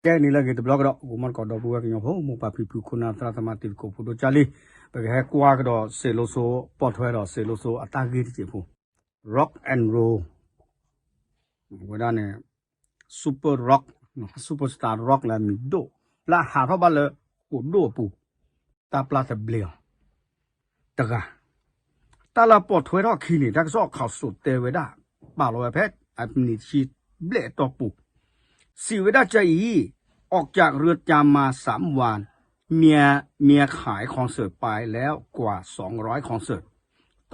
ကဲန့ၣ်လၢအဂ့ၤတဘျီကဒီး ဂီၤမီၢ်တကိးဒီပုၢ်ဝဲၢ်ကညီဖိ မိၢ်ပၢ်ဖံဖု ခိၣ်နၢ်သရၣ်သမါ တံၤသကိးဖိဒိၣ်ကၢ်လံ, ပကဟဲကွၢ်ကဒီးစ့းလိစိ ပိာ်ထွဲဒီးစ့းလိစိအတၢ်ဂ့ၢ်တစဲးဖိ, Rock and Roll ဝဲဒၣ်န့ၣ် Super Rock, Superstar Rock လၢအမံၤဒိၣ် လၢအဟးထီၣ်ဘၣ်လၢဃိာ်ဒိၣ်အပူၤ တၢ်ပျၢ်သဘျ့အီၤ တဂၤ, တၢ်လၢပိာ်ထွဲထီၣ်အခံန့ၣ် တၢ်ကစီၣ်ခီစိၤတဲဝဲဒၣ် ပာ်လီၤဝဲဖဲအမံးနံးဆံဘျဲၣ်အတီၢ်ပူၤ, စံးဝဲဒၣ်ကအံၤ ออกจากเรือนจำมาสามวัน เมีย เมียขายคอนเสิร์ตไปแล้วกว่าสองร้อยคอนเสิร์ต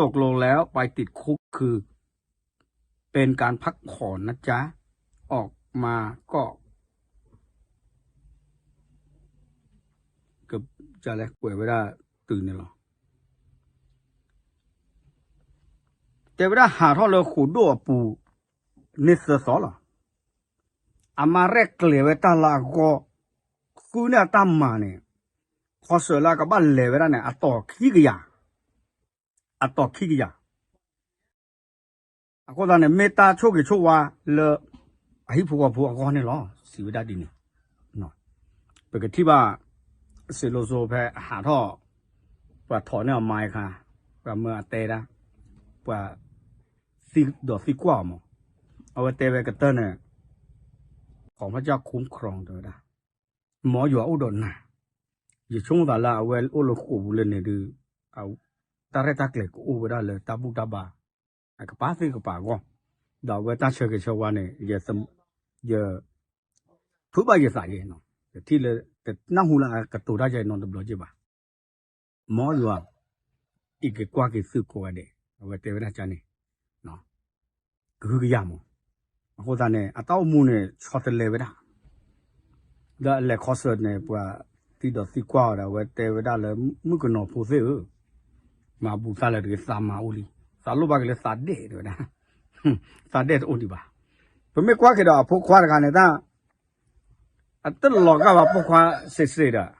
ตกลงแล้วไปติดคุกคือ เป็นการพักผ่อนนะจ๊ะ ออกมาก็ ကလဲၤကွဲးဝဲဒၣ် တုၤန့ၣ်လီၤ. တဲဝဲဒၣ်ဟးထီၣ်လၢဃိာ်ဒိၣ်အပူၤ န့ၢ်သၢသီလီၤ. အမၤရဲၣ်ကျဲၤဝဲတၢ်လၢအဂီၢ် ဃုန့ၢ်အတၢ်မၤန့ၣ် ခီစၢၣ်လၢအကဘၣ်လဲၤဝဲဒၣ်န့ၣ် အတီၤခံကယၤ, အတီၤခံကယၤ အဃိသတးန့ၣ် မ့ၢ်တၢ်ဆိၣ်ဂ့ၤဆိၣ်ဝါလၢ အဟံၣ်ဖိဃီဖိအဂီၢ်န့ၣ်လီၤ. စံးဝဲဒၣ်ဒ်န့ၣ်, ပကထံၣ်ဘၣ် စ့းလိစိဖဲအဟးထီၣ် ပှၤထိးန့ၢ်အီၤမါအခါ, ပှၤမၢအတဲဒၣ်, ပှၤသံဒီးသံကွၢ်အီၤမး, အဝဲတဲဝဲကတၢၢ်န့ၣ် ของพระเจ้าคุ้มครอง တဲဝဲဒၣ် မ်ယွၤအိၣ်ဒီးနၤ, ယဆိကမိၣ်သးလၢအဝဲအိၣ်လၢဃိာ်ပူၤလၢန့ၣ်ဒုး တၢ်ရဲၣ်တၢ်ကျဲၤကအိၣ်ဝဲဒၣ်လၢတၢ်ဘူၣ်တၢ်ဘါ အကပၤသ့ၣ်ကပၤအဂီၢ်, ဒီးအဝဲတၢ်ဆၢဂ့ၤဆၢဝါန့ၣ် ယ ဖုးဘၣ်ယသးယဲနီၤ, ယထံၣ်လၢ တနၢ်ဟူလၢအကတိၤတၢ်ယဲနီတဘျီက့ၤဘၣ်. မ်ယွၤ အံးက့ၤကွၢ်က့ၤသုကိးဂၤဒဲး, အဝဲတဲဝဲဒၣ်ကန့ၣ် ကဟုကယာ်မး, အဃိသတးန့ၣ် အတၢ်အိၣ်မူန့ၣ် ဆီတလဲဝဲဒၣ်, ဒီးအလဲၤခီစၢၣ်န့ၣ် ပှၤသံဒီးသံကွၢ်အီၤဒီး အဝဲတဲဝဲဒၣ်လၢ မုၣ်ကနီၤဖိသ့ၣ်ဧၢ, မၤဘူးသးလၢတဂ့ၤ သးမၤအိၣ်လံ, သးလိၣ်ဘၣ်က့ၤလၢသးဒဲၣ်တဲဝဲဒၣ်, သးဒဲၣ်တအိၣ်ဒံးဘၣ်. ပမ့ၢ်ကွၢ်က့ၤဒီးအဖိခွါတဂၤန့ၣ် တၢ် အတလီၤဂာ်ဘၣ်ပိာ်ခွါစ့းစ့းဒီး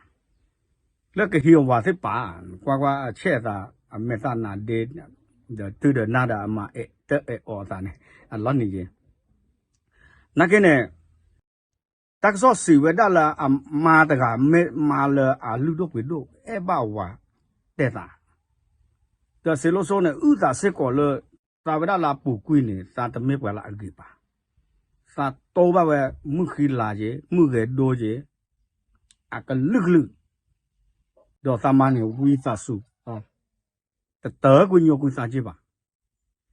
လၢကဟံးအဝၤသ့ၣ်ပာ်, ကွၢ်ကွၢ်အဆဲးအသး အမဲာ်သၣ်နးဒ့, ဒီးတုၤဒီးနၢ်ဒီးအမၤအဲၣ်တၢ်အဲၣ်အီၤအသးန့ၣ် အလီၤနံၤယ့, နာ်က့န့ၣ် တၢ်ကစီၣ်စံးဝဲဒၣ်လၢအမါတဂၤ မ့ၢ်မါလၢအလုၢ်ဒိၣ်ပှ့ၤဒိၣ် အဲၣ်ဘၣ်အဝၤတဲသး, ဒီးစ့းလိစိန့ၣ် အုၣ်သးစ့ၢ်ကီးလၢ သးဝဲဒၣ်လၢအပူၤကွံာ်န့ၣ် သးတမ့ၢ်ပှၤလၢအဂ့ၤဘၣ်, သးတိဘၣ်ဝဲ မုၢ်ဃံလၤက့ၤ မုၢ်ဂဲၤဒိက့ၤ အကလုာ်ကလုာ်, ဒီးသးမါန့ၣ် ဝံသးစူၤ တတၢၢ်ကွံာ်ညိကွံာ်သးက့ၤဘၣ်,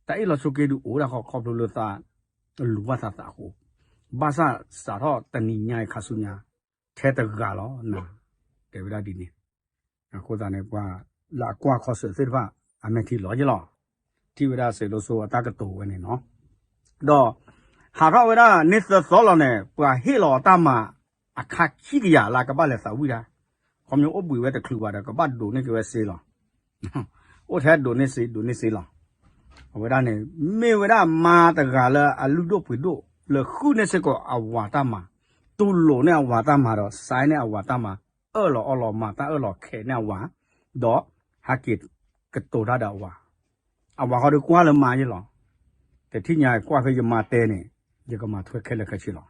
တၢ်အ့ၣ်လိာ်ဆိးက့ဒုးအိၣ်ဒၣ်ဃီ ခီဖျိလၢသးလူၤဘၣ်သးသးအဃိ, ဘၣ်ဆၣ်စးထီၣ်တနံၤညါအံၤခါဆူညါ ထဲတဂၤလီၤနၤ, တဲဝဲဒၣ်ဒ်န့ၣ်, အဃိသတးန့ၣ် ပှၤလၢအကွၢ်ခီစၢၣ်သ့ၣ်တဖၣ် အမဲာ်ထံလီၤယ့လီၤ, ထံၣ်ဝဲဒၣ်စ့းလိစိအတၢ်ကတိၤဝဲန့ၣ်နီၤ, ဒီး ဟးထီၣ်ဝဲဒၣ်န့ၢ်သၢသီလီၤန့ၣ် ပှၤဟ့ၣ်လီၤအတၢ်မၤ အခါခံကယၤလၢအကဘၣ်လဲၤသးဝံၣ်တၢ်, ခီဖျိအိၣ်ဘှံးဝဲတချုးဘၣ်ဒီး ကဘၣ်ဒိးန့ၢ်က့ၤဝဲစ့လီၤ, အိၣ်ထဲဒိးန့ၢ်စ့ ဒိးန့ၢ်စ့လီၤ, အဝဲဒၣ်န့ၣ် မ့ၢ်ဝဲဒၣ်မါတဂၤလၢအလုၢ်ဒိၣ်ပှ့ၤဒိၣ် လၢဃုန့ၢ်စ့ၢ်ကီးအဝၤတၢ်မၤ, တူၢ်လိာ်န့ၢ်အဝၤတၢ်မၤဒီး စဲန့ၢ်အဝၤတၢ်မၤ, အၢၣ်လီၤအီလီၤမၤတၢ်အၢၣ်လီၤခဲးန့ၢ်အဝၤ, ဒီးဟဲက့ၤကတိၤတၢ်ဒီးအဝၤ အဝၤဃီဒုးကွၢ်လၢမါယ့လီၤ, တထံၣ်ညါကွၢ်ဖဲယမါတဲန့ၣ် ယကမၤထွဲခဲလၢာ်ခဲဆ့လီၤ,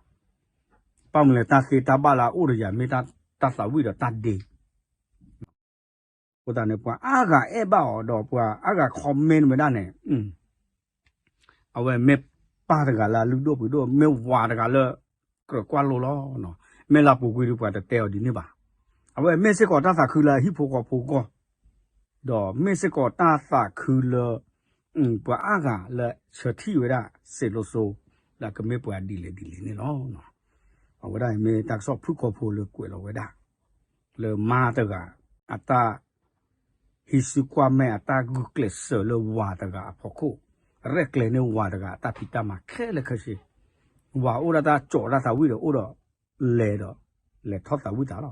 ဘၣ်မနုၤလဲၣ် တၢ်သ့တၢ်ဘၣ်လၢအအိၣ်ဒီးယၤ မ့ၢ်တၢ်သးဝံၣ်ဒီးတၢ်ဒ့, အဃိသတးန့ၣ် ပှၤအါဂၤအဲၣ်ဘၣ်အီၤဒီး ပှၤအါဂၤ comment ဝဲဒၣ်န့ၣ် အဝဲမ့ၢ်ပၢ်တဂၤလၢအလုၢ်ဒိၣ်ပှ့ၤဒိၣ် မ့ၢ်ဝၤတဂၤလၢ ကြၢးကွၢ်လိလီၤ, မ့ၢ်လၢအပူၤကွံာ်ဒီး ပှၤတတဲအီၤဒ်န့ၣ်ဘၣ်, အဝဲမ့ၢ်စ့ၢ်ကီးတၢ်သးခုလၢအဟံၣ်ဖိဃီဖိအဂီၢ်, ဒီးမ့ၢ်စ့ၢ်ကီးတၢ်သးခုလၢ ပှၤအါဂၤလၢဆၢထံၣ်ဝဲဒၣ်စ့းလိစိ လၢအကမ့ၢ်ပှၤဒ်လဲၣ်ဒ်လဲၣ်န့ၣ်လီၤ. အဝဲဒၣ်အံၤမ့ၢ်တၢ်ကစီၣ်ဖုၣ်ကိာ်ဖိလၢကွဲးလီၤဝဲဒၣ် လၢမါတဂၤ အတၢ် ဟံးစုကွၢ်မဲာ် အတၢ်ဂုာ်ကျဲးစၢးလၢဝၤတဂၤအဖီခိၣ်, ရဲၣ်ကျဲၤန့ၢ်ဝၤတဂၤအတၢ်ဖံးတၢ်မၤခဲလၢာ်ခဲဆ့, ဝၤအိၣ်ဒၣ်တၢ်ကၠီၤတၢ်သးဝံၣ်ဒီး အိၣ်ဒီးလဲၤဒီး လဲၤထီၣ်သးဝံၣ်တၢ်လီ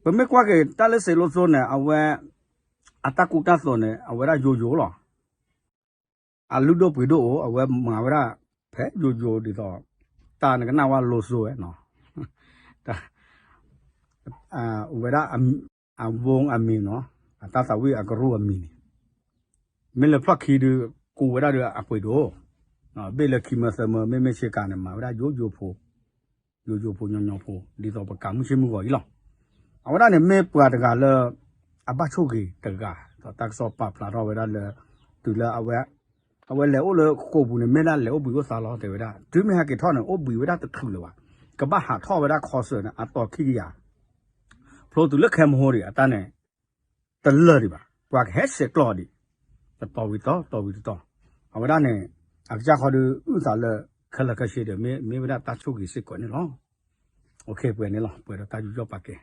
ၤ. ပမ့ၢ်ကွၢ်က့ၤတၢ်လၢစ့းလိစိန့ၣ် အဝဲ အတၢ်ကူတၢ်သိးန့ၣ် အဝဲဒၣ်ယိယိလီၤ. အလုၢ်ဒိၣ်ပှ့ၤဒိၣ်အိၣ် အဝဲမၤဝဲဒၣ် ဖဲယိယိဒ်သိး တၢ်နကနၣ်ဝဲလိၤစိဝဲနီၤ, ဝဲဒၣ် အဝိအမံၤနီၤ, အတၢ်သးဝံၣ်အကရူၢ်အမံၤန့ၣ်, မ့ၢ်လၢဖျီၣ်ခံဒုး ကူဝဲဒၣ်ဒီးအပှ့ၤဒိၣ်, ဘ့ၣ်လၢခံမၢသၢမၢ မ့မ့ၢ်ဆ့ကၤန့ၣ် မၤဝဲဒၣ်ယိယိဖိ, ယိယိဖိညီညီဖိ ဒ်သိးပကးမုၢ်ဆ့မုၢ်ဂီၤအံၤလီၤ. အဝဲဒၣ်န့ၣ်မ့ၢ်ပှၤတဂၤလၢ အဘၣ်ဆိၣ်ဂ့ၤတဂၤ, ဒီးတၢ်ကစီၣ်ပာ်ဖျါထီၣ်ဝဲဒၣ်လၢ တုၤလၢ အဝဲလဲၤအိၣ်လၢဃိာ်ပူၤန့ၣ် မ့ၢ်ဒၣ်လဲၤအိၣ်ဘှံးအိၣ်သါလီၤ တဲဝဲဒၣ်. တုၤမ့ၢ်ဟဲက့ၤထီၣ်န့ၣ် အိၣ်ဘှံးဝဲဒၣ်တချုးလၢၤဘၣ်. ကဘၣ်ဟးထီၣ်ဝဲဒၣ်ခီစၢၤန့ၣ် အတီၤခံကယၤ ဖျိတုၤလၢခဲမဟိဒံး အတၢ်န့ၣ် တလၢာ်ဒံးဘၣ်. ပှၤကဟဲဆဲးကျိးဒံး တတီၤဝံၤတတီၤ တတီၤဝံၤတတီၤ. အဝဲဒၣ်န့ၣ် အကစၢ်ဃီဒီး အုၣ်သးလၢ ခဲလၢာ်ခဲဆ့ဒီး မ့ၢ်ဝဲဒၣ်တၢ်ဆိၣ်ဂ့ၤစ့ၢ်ကီးန့ၣ်လီၤ. ပှဲၤန့ၣ်လီၤ ပှဲၤဒီးတၢ်ယူးယီၣ်ပာ်ကဲ